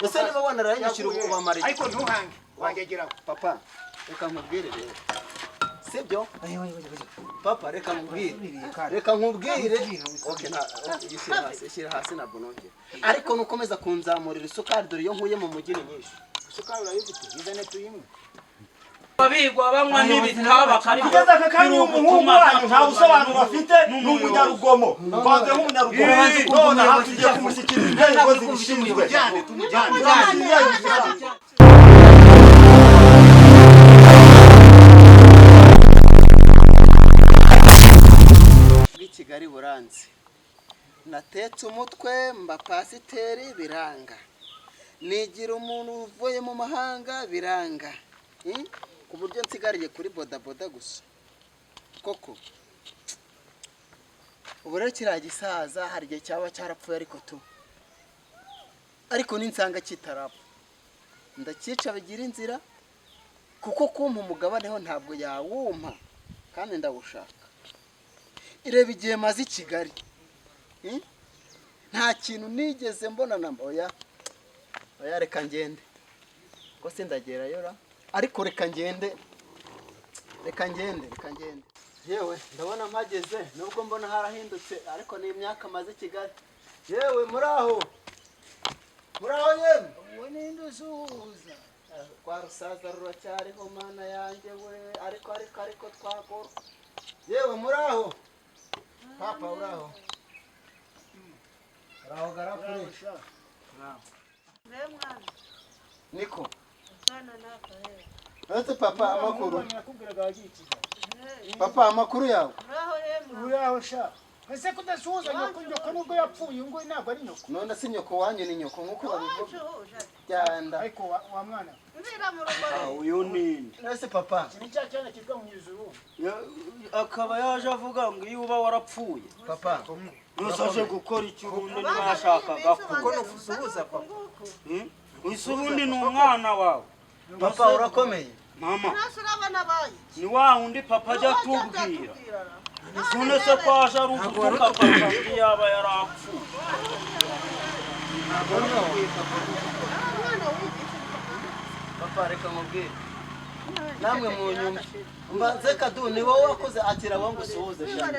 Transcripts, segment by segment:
Ese niba wanarayanyishyura ubu ubamara iki? Ariko ntuhange wangegeraho. Papa, reka nkubwire rero, sibyo? Papa, reka nkubwire, reka nkubwire. Okay, nta ishyira hasi, ishyira hasi, ntabwo nongera. Ariko nukomeza kunzamurira isukari, dore iyo nkuye mu mujyi ni nyinshi. Isukari urayifite, izane tuyinywe. Babigwa banywa n'ibitaba. Kugeza aka kanya uyu muhungu wanyu nta busobanuro afite, ni umunyarugomo, twanze nk'umunyarugomo. None aha tugiye kumushyikiriza inzego zibishinzwe. Tumujyane. Bw'i Kigali buranze, natetse umutwe mba pasiteri biranga, nigira umuntu uvuye mu mahanga biranga. Ku buryo nsigariye kuri bodaboda gusa koko. Ubu rero kiriya gisaza hari igihe cyaba cyarapfuye, ariko tu ariko ninsanga kitarapfa ndakica bigira inzira, kuko kumpa umugabane ho ntabwo yawumpa kandi ndawushaka. Ireba igihe maze i Kigali. Nta kintu nigeze mbona na oya oya, reka ngende ko sindagerayo ra, ariko reka ngende, reka ngende, reka ngende. Yewe, ndabona mpageze, nubwo mbona harahindutse, ariko ni imyaka maze i Kigali. Yewe, muri aho, muri aho yemwe? Uwo ninde usuhuza? Rwa rusaza ruracyariho, mana yanjye we! Ariko ariko ariko twagorwa. Yewe, muri aho? Papa, uraho? Uraho garafure? Niko uretse papa, amakuru? Nakubwiraga wagiye i Kigali. Papa, amakuru yawe? Uraho sha, ese kudasuhuza nyoko? Nyoko nubwo yapfuye ngo ntabwo ari nyoko. None si nyoko wanyu? Ni nyoko nk'uko babivuga, genda. Ariko wa mwana. Uyu ninde? Uretse papa. Iki ni cya cyana cyitwa Munyuzuru. Akaba yaje avuga ngo iyo uba warapfuye. Papa. Yose aje gukora iki ubundi niba yashakaga ko ese ubundi ni umwana wawe? Papa, urakomeye? Mama, ni wa wundi papa ajya atubwira. None se ko aje ari ugutuka papa ngo yaba yarapfuye? Papa, reka nkubwire, namwe mu nyuma mbanze kadu, ni wowe wakoze, akira wowe ngo usuhuze shana.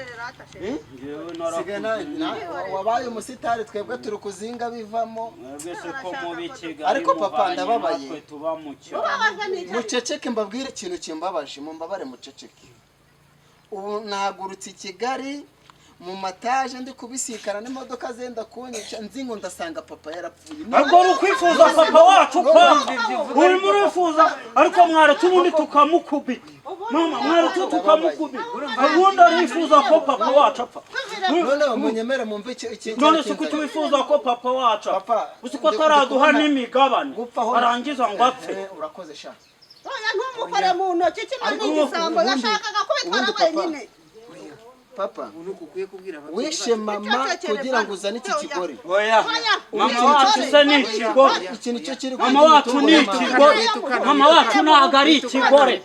Ngewe Sigaye narakuze. Wabaye umusitari, twebwe turi kuzinga bivamo. Mwebwe se ko mubi Kigali Ariko papa, muvanye ndababaye. natwe tuba mu cyaro. Muceceke mbabwire ikintu kimbabaje, mumbabare muceceke. Ubu nahagurutse i Kigali mu mataje, ndi kubisikana n'imodoka zenda kunyica, nzi ngo ndasanga papa yarapfuye. Ariko uri ukwifuza papa wacu kwanga, urimo urifuza, ariko mwaretse ubundi tukamukubita. Mama, mwaretse tukamukubita. Ubundi arifuza ko papa wacu apfa. Noneho munyemere mumve iki None se kuki wifuza ko papa wacu apfa? Papa, Uzi ko ataraduha ndi kubona n'imigabane gupfa aho arangiza ngo apfe? Urakoze sha. Oya, ntumukore mu ntoki, kino ni igisambo, yashakaga kubitwara Ubundi papa, wenyine. Papa, wishe mama kugira ngo uzane iki kigore. Oya, mama wacu se ni ikigore? Iki nicyo kiri Mama wacu ni ikigore? Mama wacu ntabwo ari ikigore.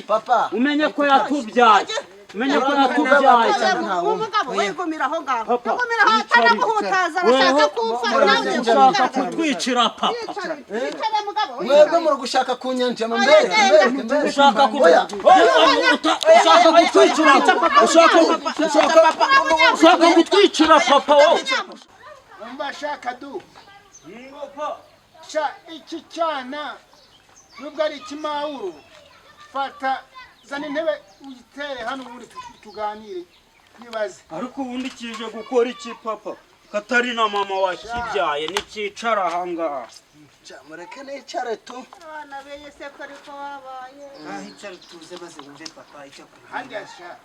Papa. Umenye ko yatubyaye, umenye ko yatubyaye. Umugabo wigumira aho ngaho. Papa, wigumira aho, atanaguhutaza, arashaka kumfa nawe. Ushaka kutwicira papa. Yicare mugabo. Mwebwe muri gushaka kunyanjama, mbere mbere mbere. Ushaka ku Oya. Ushaka kutwicira, ushaka kutwicira papa wowe. Umva shaka du sha, iki cyana nubwo ari ikimawuru, fata zana intebe uyitere hano, ubundi tuganire twibaze. Ariko ubundi kije gukora iki papa, katari na mama wakibyaye nikicara ahangaha? Ca, mureke nicare tu. Abana beye se ko ariko babaye? Harya sha,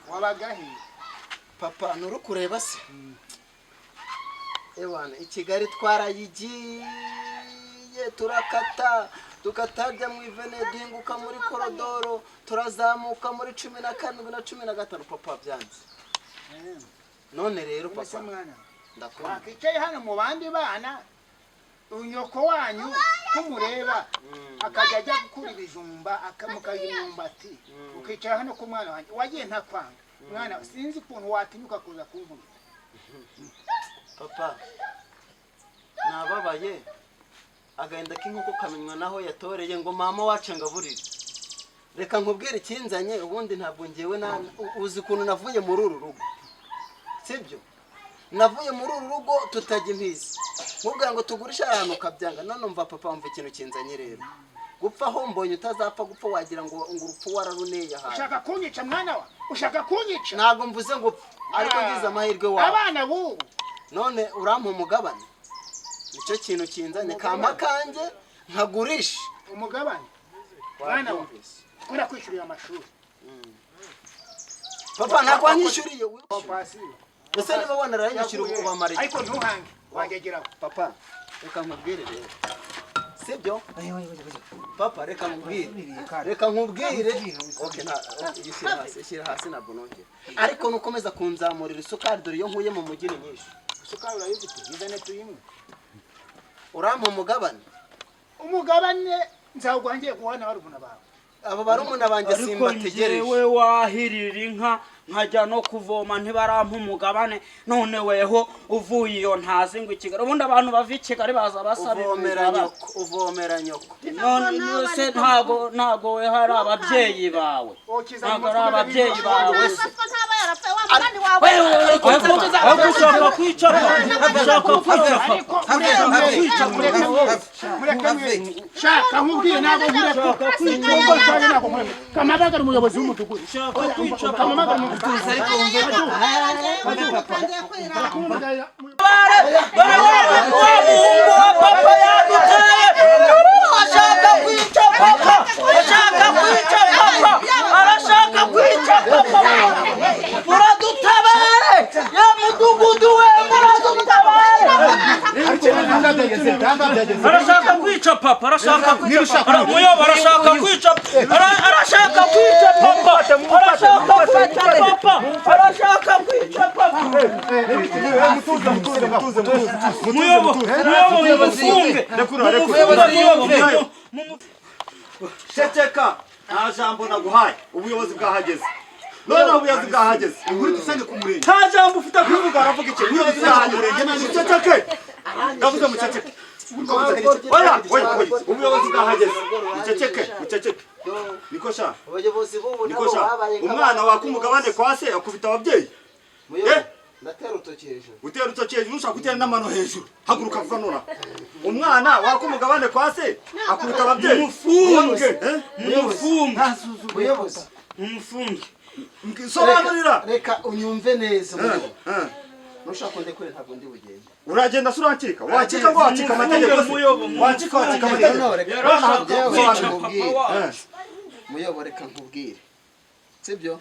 wabaga he? Papa, nturi kureba se? Ewana, i Kigali twarayigiye, turakata, tukatajya mu ivene, duhinguka muri korodoro, turazamuka muri 17 na 15, papa, byanze. None rero Mbese papa, mwana, ndakunda. Wakicaye hano mu bandi bana, unyoko wanyu kumureba akajya ajya gukura ibijumba akamukaza imyumbati, ukicara hano ku mwana wanjye wagiye ntakwanga. Mwana, sinzi ukuntu watinyuka kuza kunkubita. Papa, Nababaye agahinda k'inkoko kamenywa naho yatoreye ngo mama wacu ngaburire. Reka nkubwire ikinzanye, ubundi ntabwo ngewe uzi ukuntu navuye muri uru rugo, sibyo? Navuye muri uru rugo tutajya impizi, nkubwira ngo tugurishe ahantu ukabyanga. None umva papa, wumva ikintu kinzanye rero, gupfa aho mbonye utazapfa gupfa, wagira ngo urupfu wararuneye ahantu. Ushaka kunyica mwana wa? Ushaka kunyica? Ntabwo mvuze ngo upfe, ariko ngize amahirwe wawe. Abana b'ubu. None urampa umugabane, nicyo kintu kinzanye, kampa kanjye nkagurisha. Umugabane mwana wa? Kubera kwishyurira amashuri. Papa, ntabwo wanyishyuriye. Ese niba wanarayishyura ubu ubamara? Ariko ntuhange wangegeraho. Papa, reka nkubwire rero, sibyo? Papa, reka nkubwire, reka nkubwire. Okay, nta ishyira hasi, ishyira hasi, ntabwo nongera. Ariko nukomeza kunzamurira isukari, dore iyo nkuye mu mujyi ni nyinshi. Isukari urayifite, izane tuyinywe. Urampa umugabane. Umugabane nzawuguha ngiye guha na barumuna bawe. Abo barumuna banjye Ariko simbategereje. njyewe wahirira inka nkajya no kuvoma, ntibarampa umugabane. None weho uvuye iyo ntazi ngo i Kigali, ubundi abantu bava i Kigali baza basaba Uvomera imigabane. nyoko, uvomera nyoko. None se ntago we hari ababyeyi bawe? Ukiza Ntago ari ababyeyi bawe se? Ntaba yarapfuye wa mugani wawe. Ariko ushaka kwica papa, ushaka kwica papa. Ariko mureke mureke mureke mwe, shaka nkubwiye, ntabwo nkureka nubwo nshaje, ntabwo nkureka. Kamabagara umuyobozi w'umudugudu. Ushaka kwica papa. Kamamagara umudugudu. Dore wa muhungu wa papa yaduteye, ashaka kwica papa, ashaka kwica papa, arashaka kwica papa. Muradutabare ya mudugudu we, muradutabare! Arashaka kwica papa, arashaka kwica papa. Muyobo, arashaka kwica, arashaka kwica papa, arashaka kwica papa, arashaka kwica papa. Mutuze, mutuze, mutuze, mutuze. Muyobo, muyobo, mumufunge, mumufunge muyobo, Ceceka, nta jambo naguhaye. Ubuyobozi bwahageze noneho, ubuyobozi bwahageze. Dusenge ku murenge. Nta jambo ufite kuvuga. Aravuga iki? Ubuyobozi bwahageze, muceceke, ndavuze muceceke. Oya, oya, oya, ubuyobozi bwahageze, muceceke, muceceke. Niko sha. Abayobozi b'ubu Niko nabo sha. babaye Umwana waka umugabane kwa se akubita ababyeyi? Muyobo, Eh? ndatera urutoki hejuru. Utera urutoki hejuru, ushaka gutera n'amano hejuru. Haguruka vuba nonaha. Umwana waka umugabane kwa se akubita ababyeyi? Mumufunge. Eh? Mumufunge. Muyobozi. Mumufunge. Sobanurira. Reka unyumve neza, muyobo. Eh. Nushaka undekure, ntabwo ndi bugende. Uragenda se? Urancika, wacika ngo wacika amategeko se? Muyobo, Wacika, wacika amategeko. No, reka Yarashaka njyewe kwica papa nkubwire. wacu. Muyobo, reka nkubwire, sibyo?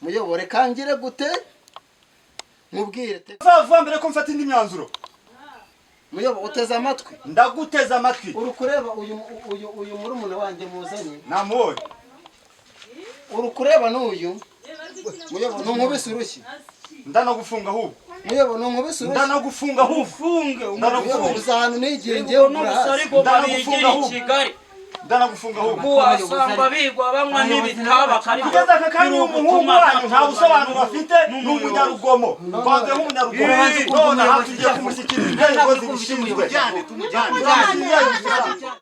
Muyobo, reka ngire gute, nkubwire Vuba vuba mbere ko mfata indi myanzuro. Muyobo, uteze amatwi? Ndaguteze amatwi. Uri kureba uyu murumuna wanjye muzanye? Namubonye. Uri kureba n'uyu? Muyobo, ntunkubise urushyi. Ndanagufunga ahubwo. Muyobo, ntunkubise urushyi. Ndanagufunga ahubwo. Mufunge. Muyobo, Ndanagufunga. uzi ahantu nigiye ngewe? N'ubusarigo Ndanagufunga bigira i ahubwo. Kigali. Ndanagufunga ahubwo. Ubwo wasanga bigwa banywa n'ibitaba. Kugeza aka kanya uyu muhungu wanyu nta busobanuro afite, ni umunyarugomo, twanze nk'umunyarugomo. None aha tugiye kumushyikiriza inzego zibishinzwe. Tumujyane, tumujyane. Turamushyikiriza.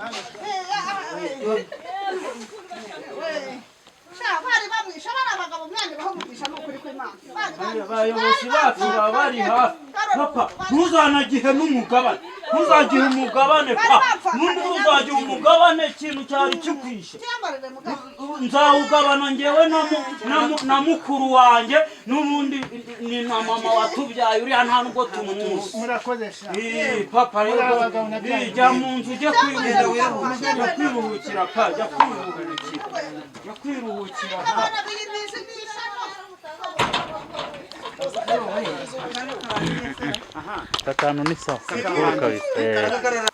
Sha, bari bamwishe, bari abagabo mwana baho umugisha, ni ukuri kw'Imana. Bari bamwishe, Abayobozi bari bacu baba bari hafi. Papa, ntuzanagihe n'umugabane, ntuzagihe umugabane pa, ntuzagihe umugabane, ikintu cyari kikwishe. Cyambarire mugabo. Nzawugabana ngewe na mukuru wanjye, n'ubundi ni na mama watubyaye uriya nta nubwo tumuzi. Murakoze sha. Eh, papa rero, Abagabo nabyaye. jya mu nzu, ujye kwiruhukira, jya kwiruhukira pa, jya kwiruhukira, jya kwiruhukira pa. Abana b'iyi minsi ni ishyano. Aka kantu ni sawa kabisa.